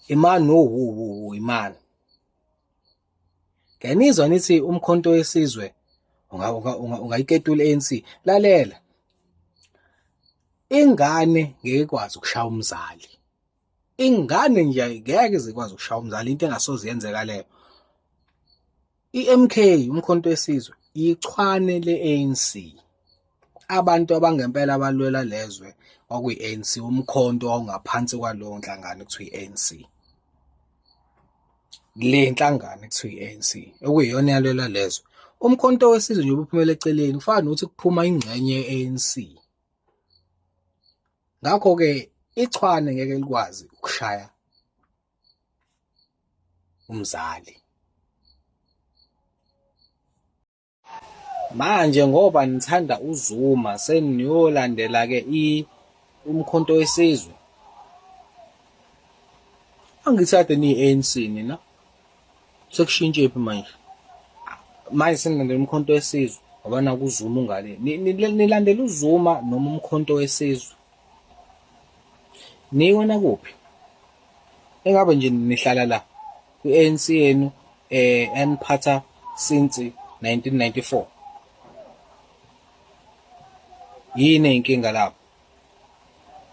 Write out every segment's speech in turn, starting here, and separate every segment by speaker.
Speaker 1: Imani wo wo wo imani. Ngiyanizwa nithi umkhonto wesizwe ungayiketula i-ANC. Lalela. Ingane ngeke ikwazi ukushaya umzali. Ingane nje ngeke izikwazi ukushaya umzali into engasoze yenzeka leyo. I-MK umkhonto wesizwe ichwane le-ANC. Abantu abangempela abalwela lezwe kwakuyi-ANC umkhonto wawungaphansi kwalowo nhlangano ekuthiwa i-ANC. Le nhlangano ekuthiwa i-ANC okuyiyona eyalwela lezwe. Umkhonto wesizwe nje ubuphumela eceleni kufana nokuthi kuphuma ingxenye ye-ANC. Ngakho-ke ichwane ngeke likwazi ukushaya umzali. Manje ngoba nithanda uZuma seniyolandela ke i umkhonto wesizwe. Angithi kade niyi-ANC nina. Sekushintshe phi manje? Manje senilandela umkhonto wesizwe ngoba naku uZuma ungale. Nilandela uZuma noma umkhonto wesizwe? Niwona kuphi? Engabe nje nihlala la kwi-ANC yenu eh eniphatha since 1994. Yini inkinga lapho?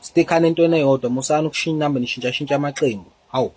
Speaker 1: Stickani entweni eyodwa musani ukushintsha namba nishintsha shintsha amaqembu. Hawu.